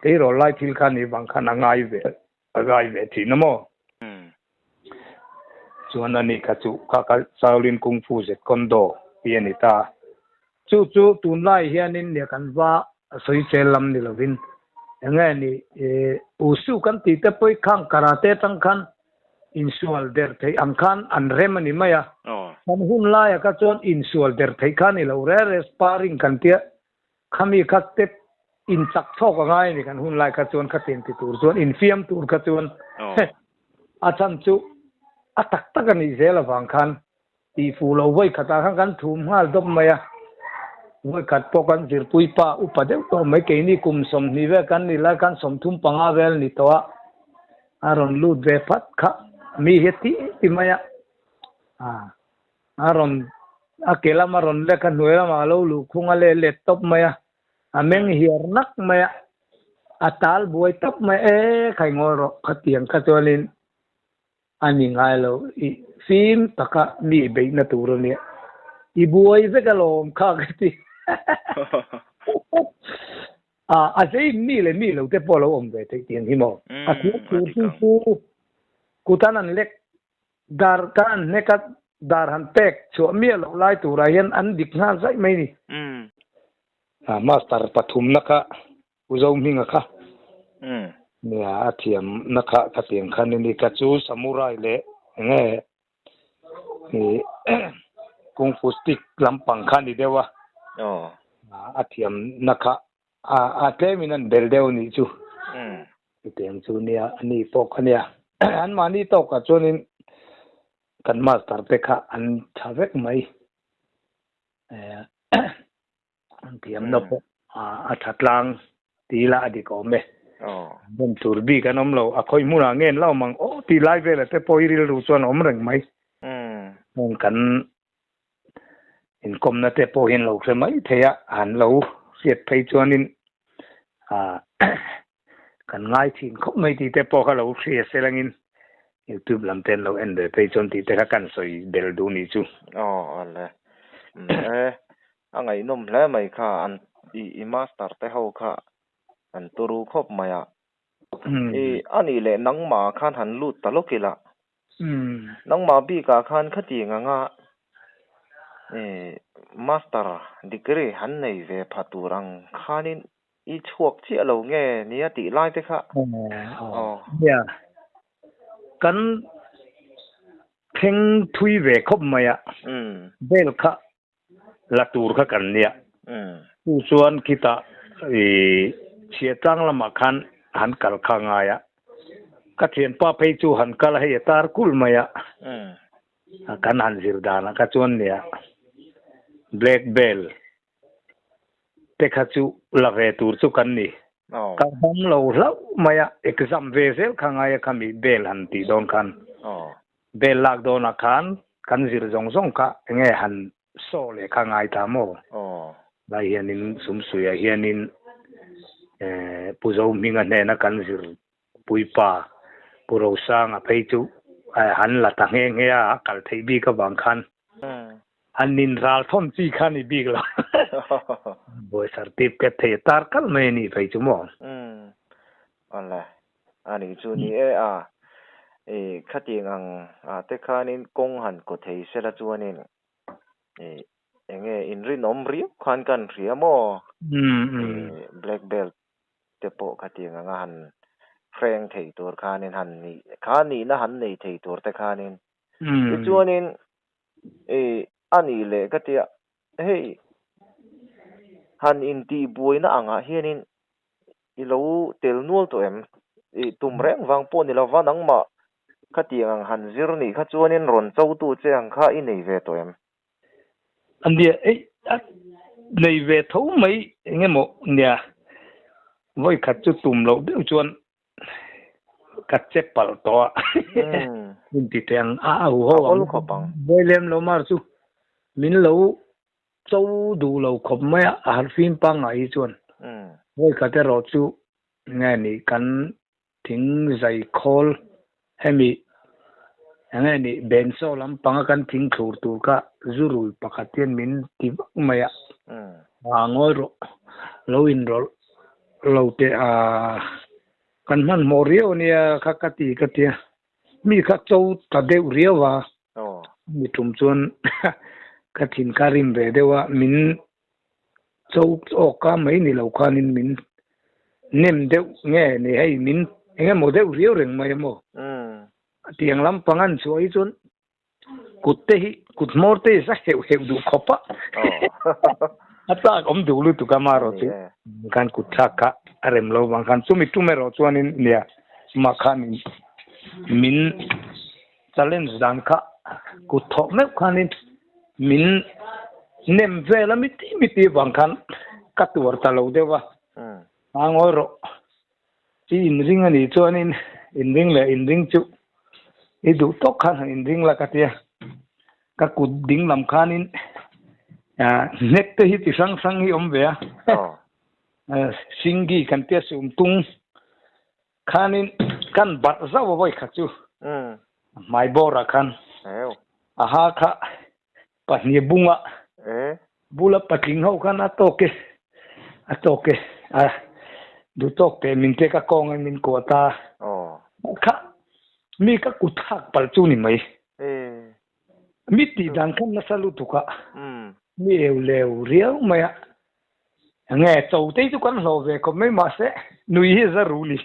tleirawl lai thil kha nih vang khan a ngai ve a ngai ve thin a maw? Chuan ani kha chu kha kha Shaolin Kung Fu Zet Kondo hi a ni ta. Chu chu tunlai hianin nia kan va sawisel lam ni lovin enge ni Wushu kan tih te pawh khang karate atang khan insual der theih ang khan an rem a ni mai a. Kan hun laia kha chuan insual der theih kha a ni lo re re sparring kan tia khami kha step inchak chhawk a ngai a ni kan hun lai kha chuan khatiang ti tur chuan infiam tur kha chuan a chhan chu a tak tak a nih zel avang khan Tih fuh lo vawi khatah khan kan thum nghal dawp mai a, vawi khat pawh kan zirpui pa upa deuh tawh mai keini kum 20 vel kan ni lai khan 35 vel ni tawh a, a rawn lut ve phat kha mi hi a ti ti mai a, a rawn a ke lama rawn lek a hnuai lamah a lo luh khung a leh let tawp mai a, a meng hiar nak mai a, a tal buai tawp mai e khai ngawi rawh khatiang kha chuanin A ni ngai lo, i fim taka mi beihna tur a nia. I buai vek alawm kha ka ti. A, a zei mi leh mi lo te pawh a lo awm ve theih tiang hi maw? A thiam tur chu chu kutan an lek dar kan an hnek a, dar han pek chhuah miah loh lai turah hian an dik nghal zaih mai ni. A, master pathumna kha U Zohminga kha nia a thiam na kha ka tiang khan ini ka chu samurai leh enge i kung fu stick lampang kha ni deuh a a thiam na kha a tlem in an bel deuh nih chu chutiang chu nia ani pawh kha nia an mahni tawkah chuanin kan master te kha an tha vek mai. An thiamna pawh a tha tlang ti ila a dik awm e. Bawm tur bik an awm lo, a khawi hmunah nge an la awm ang aw tih lai velah te pawh i rilru chuan a awm reng mai. Heng kan inkawmna te pawh hi an lo hre mai thei a, an lo hriat phei chuanin kan ngai thin khawp mai tih te pawh kha lo hria se langin YouTube lam te an lo en ve phei chuan tih te kha kan sawi bel duh nih chu. Aw ale. E a ngaihnawm hle mai kha an i i master te ho kha an turu khawp mai a. I a nih leh nangmah khan han lut ta lawk ila. Nangmah bikah khan khatiang anga master degree han nei ve pha tur ang khanin i chhuak chiah lo nge nia tih lai te kha. Aw. Nia. Kan thleng thui ve khawp mai a. Bel kha la tur kha kan nia. Chu chuan khitah ih chhiatlang lamah khan han kal kha a ngai a. Ka thianpa phei chu han kal a hei a tar kulh mai a. Kan han zir danah kha chuan nia black belt te kha chu la ve tur chu kan ni. Ka dam lo hlauh mai a, exam ve zel kha ngai a khami belt han tih dawn khan. Bel lak dawnah khan kan zir zawng zawng kha enge han saw leh kha ngai ta maw? Lai hianin Sumsuiah hianin Pu Zohminga hnena kan zir puipa Pu Rosanga phei chu han la ta nghe nghe a, a kal theih bik avang khan han nin ral thawn chi kha ni bik lo. Buai certificate thei a tar kalh mai a nih phei chu maw? Awle, a nih chu ni e a, i khatiang ang ah te khanin kawng han kaw thei sela chuanin i enge inrinawm riau khan kan hria maw? I black belt te pawh khatiang anga han hreng thei tur khanin han nih kha nihna han nei thei tur te khanin tichuanin i a nih leh ka tia hei han intihbuaina angah hianin I lo tel nual tawh em? I tum reng vang pawh ni lova nangmah khatiang ang han zir nih kha chuanin rawn chotu che ang kha i nei ve tawh em? A nia, ei a nei ve tho mai eng emaw nia, vawi khat chu tum loh deuh chuan ka che palh tawh a, min ti teh ang a au ho ang, vawi lem lo mar chu min lo Cho duh lo khawp mai a, a harhfim pangngai hi chuan vawi khat erawh chu nge ni kan thing zai khawl hemi nge ni bensaw lampanga kan thing thlur tur kha zurui pakhat hian min ti vak mai a, a ngawi rawh lo inrawlh lo teh a kan hmanhmawh riau ania kha ka ti ka tia. Mi kha cho ta deuh riau a, mi tum chuan ka thin kha rim ve deuh a, min cho awk a mai ni lo khanin min nem deuh nge ni hei min eng emaw deuh riau reng mai emaw tiang lampang an chhuah hi chuan kut te hi kut hmawr te hi za heuh heuh duh khawp a, a tlak awm duh lutuk a marawh chu khan kut thlak kha a rem lo vang khan chumi tum erawh chuanin nia mah khanin min challenge dan kha kut thawh meuh khanin min nem vel a miti miti vang khan ka tuar ta lo deuh a, a ngawi rawh. I inring a nih chuanin inring leh inring chu i duh tawk khan han inring la ka tia. Ka kut ding lam khanin hnek te hi chi hrang hrang hi awm ve a. Singgi kan tia sum tung khanin kan barh zauh a vawi khat chu hmai bawrah khan a ha kha pahnih bunga Bula patling ho khan a tawk e, a tawk e, a duh tawk teh min tek a kawng in min kuah ta. Kha mi ka kut hak palh chu ni mai. Mi tih dan khan nasa lutuk a, mi eu leu riau mai a. Nge cho te chu kan hlawh ve khawp mai mahse nui hi za rul i.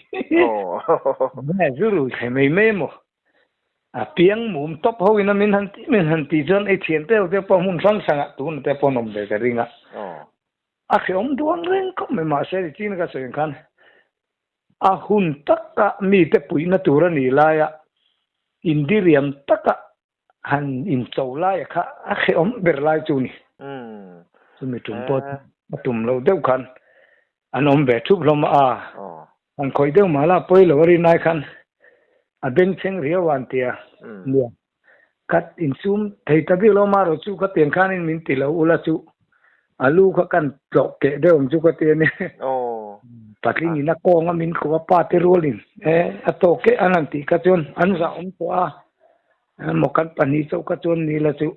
Nge zu rul thei mai mai emaw. A piang mum tawp ho in a min han tih min han tih chuan ei thian te te pawh hmun hrang hrangah tuna te pawh an awm ve ka ring a. A hrehawm duang reng khawp mai mahse ri chin ka sawi ang khan a hun taka mite puihna tur a nih laia indiriam taka han incho laia kha a hrehawm ber lai chu ni. Chumi tum pawh a tum lo deuh khan an awm ve thup hlawm a. An khawih deuh mah la pawi lo a rin ai khan a bengchheng riau a an ti a. Nia, ka insum thei ta bik lo marawh chu ka pian khanin min ti lo ula chu a lu kha kan tlawh keh deuh ang chu ka ti a ni. Patling in a kawng a min khuh a pa te rualin e a tawk keh an han tih kha chuan an zah awm tawh a, maw kan pahnih chauh kha chuan ni la chu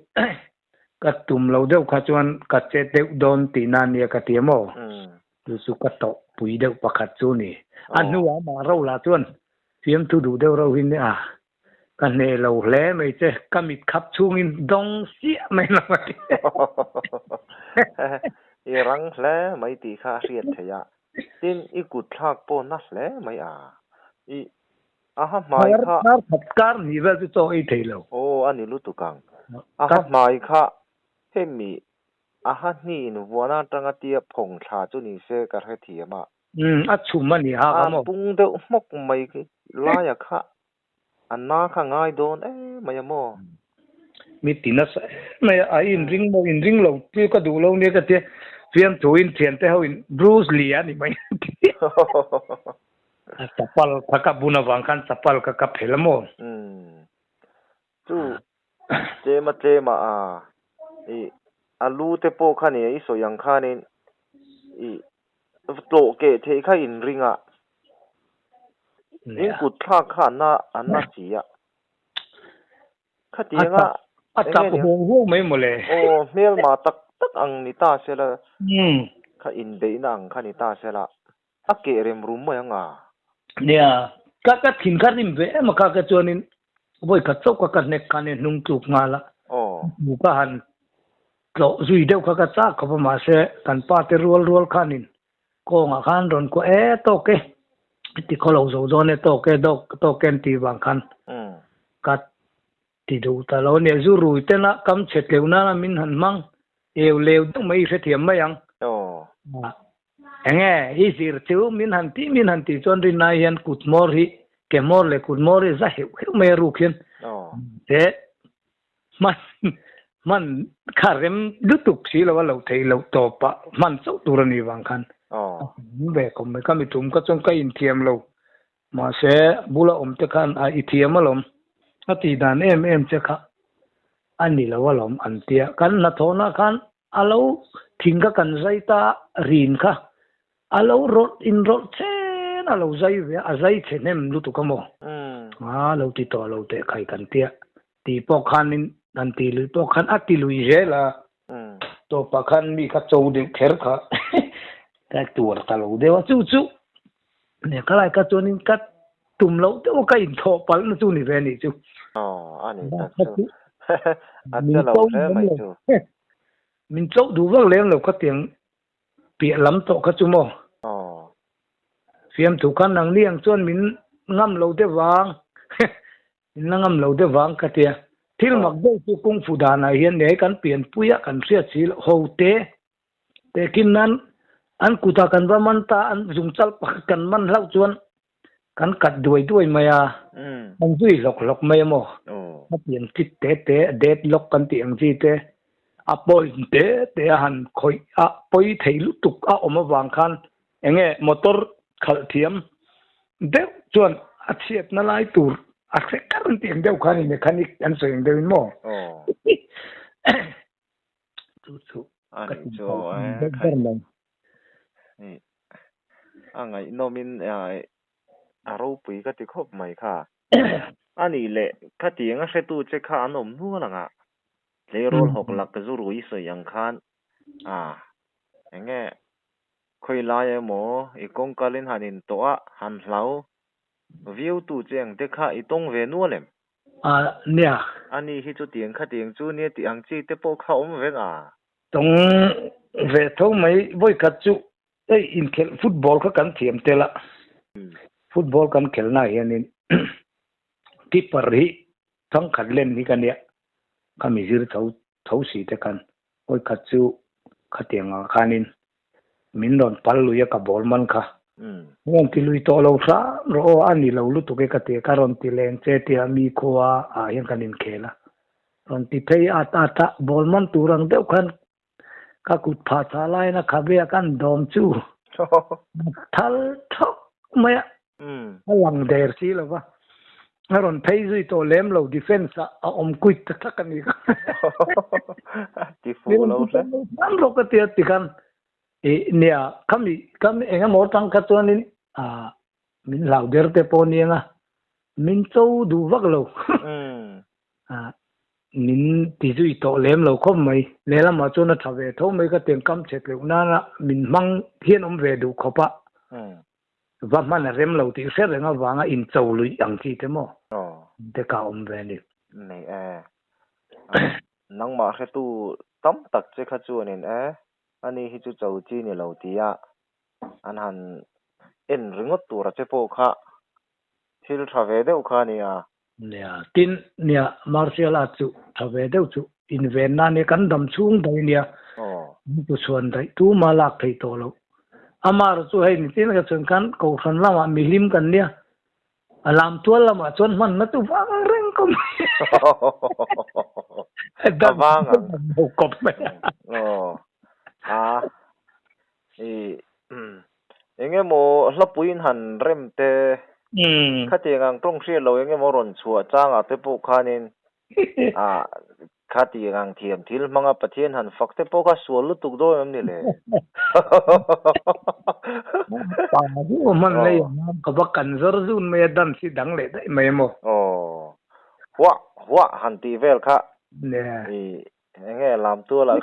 ka tum lo deuh kha chuan ka che deuh dawn tihna ania ka ti a maw? Chu chu ka tawh pui deuh pakhat chu ni. A hnuah amah ro lah chuan fiamthu duh deuh reuh hi nia, ka hneh lo hle mai che, ka mit khap chhungin dawng siah mai lo a ti. I rang hle mai tih kha a hriat theih a, tin i kut thlak pawh na hle mai a, i aha hmai kha. Kar khat kar hnih vel chu chaw ei thei lo. Aw a ni lutuk ang, aha hmai kha hemi A ha hni in vuan atanga tia phawng thla chu ni se ka hrethiam a. Umm, a chhum a ni ha ka maw? A pung deuh hmawk mai laia kha a na kha ngai dawn em mai a maw? Mi ti nasa em mai a, a inring maw inring lo chu ka duh lo nia ka tia, fiamthu in thiante ho in Bruce Lee a ni mai a ti. A chapal kha ka bun avang khan chapal kha ka phel a maw? Umm, chu Tlema tlema a i a lu te pawh kha nia i sawi ang khanin i tlawh keh theih kha in ring a, in kut thlak kha a na a na si a. Khatiang a A tap huau huau mai mawle. Aw hmelma tak tak ang ni ta sela kha inbeihna ang kha ni ta sela A keh rem rum mai ang a. Nia, ka ka thin kha rim ve em a kha ka chuanin vawi khat chauh kha ka hnek khan i hnung tluk nghal a. Hmu ka han tlawh zui deuh kha ka chak khawp a mahse kan pa te rual rual khanin kawngah khan rawn kuah e tawk e ti khaw lo zo dawn e tawk e dawk tawk e an tih vang khan ka ti duh ta lo nia. Zu rui tena kam chhe tleuh nana min han hmang eu leu deuh mai i hrethiam mai ang. Enge i zir chu min han tih min han tih chuan rinai hian kut hmawr hi ke hmawr leh kut hmawr hi za heuh heuh mai a ruk hian te hman hman kha rem lutuk si lo a lo theih loh tawp ah hman chauh tur a nih vang khan a awm ve khawp mai. Ka mi tum kha chuan ka inthiam lo mahse bula awm te khan a i thiam alawm a tih dan em em che kha a ni lo alawm an tia. Kan hnathawhna khan A lo thing kha kan zai ta rin kha a lo rawlh in rawlh chen a lo zai ve a, a zai chhe hnem lutuk a maw? A lo ti tawh lo teh khai kan tia tih pawh khanin kan tih lui pawh khan a ti lui zel a, tawpah khan mi kha cho deuh kher kha ka tuar ta lo deuh a, chu chu nia ka lai kha chuanin ka tum loh deuh a ka inthawh palh na chu ni ve anih chu. Aw a ni tak chu a che lo hle mai chu. Min chauh duh vak lem lo kha tiang piah lam tawh kha chu maw. Aw. Fiamthu khan nang ni ang chuan min ngam lo deuh vang min la ngam lo deuh vang ka tia. Thil mak deuh chu kung fu danah hian nei kan pianpui a kan hriat si loh ho te Tehkin nan an kutah kan va man ta, an zungchal pakhat kan man hlauh chuan kan kat duai duai mai a, kan zui hlawk hlawk mai a maw? A pian kit te te, dead lock kan tih ang chi te, a point te te a han khawih a pawi thei lutuk a awm avang khan eng nge motor khalh thiam deuh chuan a chhiatna lai tur a hre kar an tih ang deuh khan i mechanic an sawi ang deuhin maw? Chu chu ka ti chu ber mai. A ngaihnawmin a ropui ka ti khawp mai kha. A nih leh khatiang a hretu che kha an awm nual ang a, tleirawl hawk lak zu rui sawi ang khan a eng nge khawi lai emaw i kawngkalin han intawh a han hlau viau tu che ang te kha i tawng ve nual em? A nia. Ani hi chutiang khatiang chu nia tih ang chi te pawh kha awm vek a. Tawng ve tho mai vawikhat chu hei inkhelh football kha kan thiam tel a, football kan khelhna hianin keeper hi thangkhat len hi ka nia, khami zir tho tho si te khan vawikhat chu khatiang ah khanin Min rawn pal lui a ka ball man kha. Rawn ti lui tawh lo hram rawh aw, a ni lo lutuk e ka ti a, ka rawn ti leng che tia mi khua ah hian kan inkhel a. Rawn ti phei at at a, ball man tur ang deuh khan ka kut phah chah laiin a khabe a kan dawm chu a thal thawk mai a, a lang der si lo va. A rawn phei zui tawh lem lo defence ah a awm kuit ta thak a ni kha. Ti fuh lo hle. Hman rawh ka tia ti khan i nia khami khami eng emaw tang kha chuanin a min hlau der te pawh aniang a min cho duh vak lo. A Min ti zui tawh lem lo khawp mai. Lehlamah chuan a tha ve tho mai ka tiang kam chhet loh nana min hmang hian awm ve duh khawp a. Va hman a rem lo tih hre reng avanga incho luih ang chi te maw te ka awm ve a ni. Nei e. Nangmah hretu tam tak che kha chuanin e, ani hi chu cho chi ni lo tia an han en ringawt tura che pawh kha thil tha ve deuh kha a nia. Nia, tin, nia, martial art chu tha ve deuh chu inven na nia, kan dam chhung daih nia, min pu chhuan daih tuma lak theih tawh loh. Amah chu hei nitin ka chuan khan kohhran lamah mihlim kan nia, a lam tual lamah chuan hmanna chu vang reng kawp mai. A vang ang. Kawp mai. Aw, a, i, Eng emaw hlapuiin han rem te, khatiang ang tawng hriat lo eng emaw rawn chhuah changah te pawh khanin ah khatiang ang thiam thil hmanga Pathian han fak te pawh kha sual lutuk dawn em ni le? Pa duh hman lei ang ka va kan zawr zun mai a dance hi dang leh daih mai emaw. Aw, huah huah han tih vel kha i Enge lam tual ah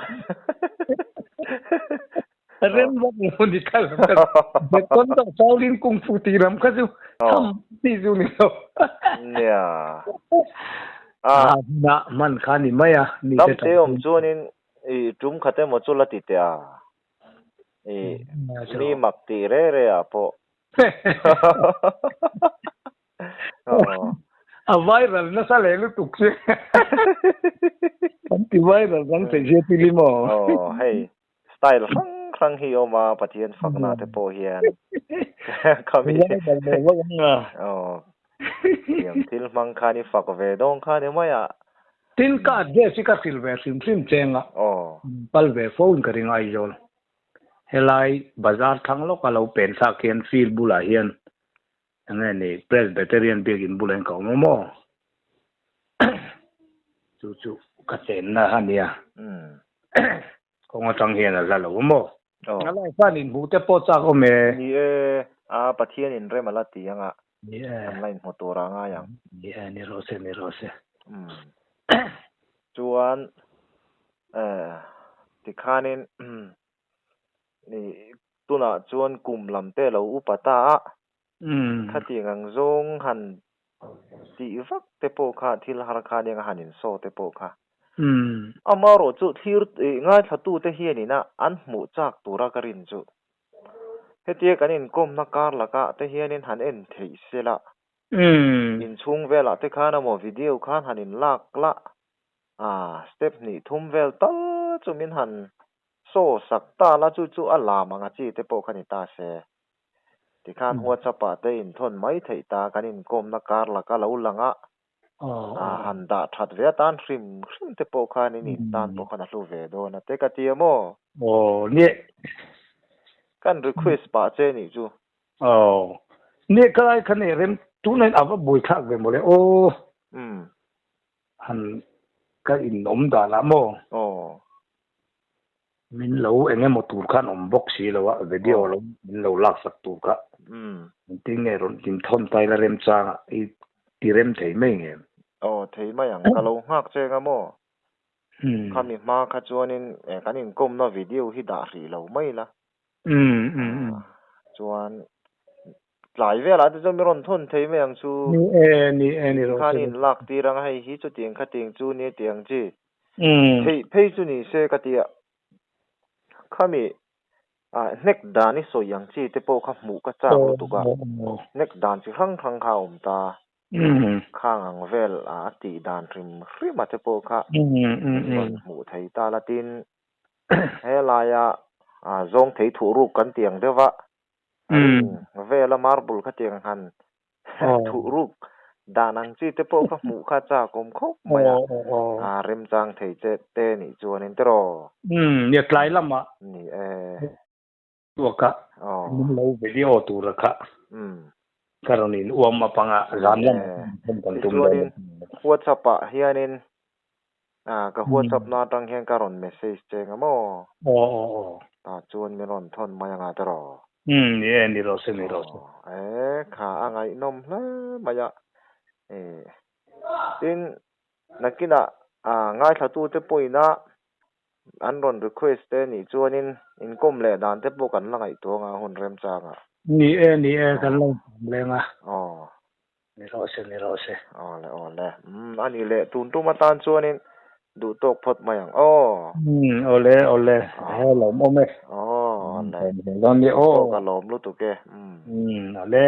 Rem vak lo ni kha lam kha. Beton to Shaolin Kung Fu ti lam kha chu tham ti chu ni lo. Nia. A na man kha ni mai a mi te te om chuanin i tum khat emaw chu la ti teh a. I mi mak ti re re ah pawh. A viral nasa leh lutuk che. Kan ti viral dang thei sia ti li maw? Aw hei style hrang hrang hi awm a Pathian fakna te pawh hian khami Viral leh vak ang a. Aw thiam thil hmang khan i fak ve dawn kha ni mai a. Tin ka address hi ka hrilh ve hrim hrim cheng a. Aw. Pal ve fo in ka ring Aizawl. Helai bazar thlang lawk a lo pen thlak hian field bulah hian Enge ni Presbyterian biakin bulah hian ka awm a maw? Chu chu ka chenna a nia. Kawng atang hian a hla lo a maw? A lai khan inhmuh te pawh chak awm e. Ni e, a Pathian in rem a la ti anga kan la inhmu tur a ngai ang. Ni e, ni rawh se, ni rawh se. Chuan tikhanin Ni tunah chuan kum lam te lo upa ta a, khatiang ang zawng han tih vak te pawh kha thil har kha nia han insaw te pawh kha. Amaherawh chu thlir ngaithla te hianin a an hmuh chak tura ka rin chu hetia kan inkawmna kar laka te hianin han en theih sela, inchhung velah te khan emaw video khan han inlak la, step hnih thum vel tal chu min han Saw sak ta la chu chu a lam ang a chi te pawh kha ni ta se. Tikhan WhatsApp ah te inthawn mai theih ta kan inkawmna kar laka lo lang a, han dah that ve atan hrim hrim te pawh khan in intan pawh khan a hlu ve dawn a te ka ti a maw? Aw nia. Kan request pah che nih chu. Aw nia ka lai kha nei rem tunah hian a va buaithlak ve mawle aw. Han ka inawm danah maw? Aw. Min lo eng emaw tur khan awm bawk si lo a, video lo min lo laksak tur kha. Engtin nge rawn in thawn ta ila remchanga i ti rem thei mai nge? Aw thei mai ang, ka lo nghak che anga maw? Khami hma kha chuanin kan inkawmna video hi dah hrih lo mai la. Chuan tlai velah te chuan mi rawn thawn thei mai ang chu. Ni e, ni e, ni rawh se. Khan in lak tir ang hei hi chutiang khatiang chu nia tih ang chi. Theih phei chu ni se ka tia. Khami hnek dan i sawi ang chi te pawh kha hmuh ka chak lutuk a. Hnek dan chi hrang hrang kha a awm ta. Khang ang vel a tih dan hrim hrim a te pawh kha rawn hmuh thei ta la tin helaia zawng thei thuh ruk kan tih ang deuh a. Ring vela marble kha tiang han thuh ruk dan ang chi te pawh kha hmuh kha chak awm khawp mai a, a remchang thei che te nih chuanin tiraw? Umm, nia tlai lamah. Ni e. Tuaka min lo video tura kha ka rawn in uam up anga zan lamah kan kan tum dawn. Tichuanin WhatsApp ah hianin ka WhatsApp na atang hian ka rawn message che nga maw? Aw aw aw. Tah chuan min rawn thawn mai anga tiraw? Umm ni e ni rawh se ni rawh se. Aw e kha a ngaihnawm hle mai a. E tin nakinah A ngaithlatute pawhin a an rawn request te nih chuanin inkawm leh dan te pawh kan la ngaihtuah anga hun remchangah. Ni e, ni e, kan lo inkawm leng a. Aw. Ni rawh se, ni rawh se. Aw le, aw le. Umm, a nih leh tun tum atan chuanin duh tawk phawt mai ang aw. Umm, aw le, aw le. He lawm awm e. Aw, aw le. Dawn ni aw. Ka lawm lutuk e. Umm. Umm, aw le.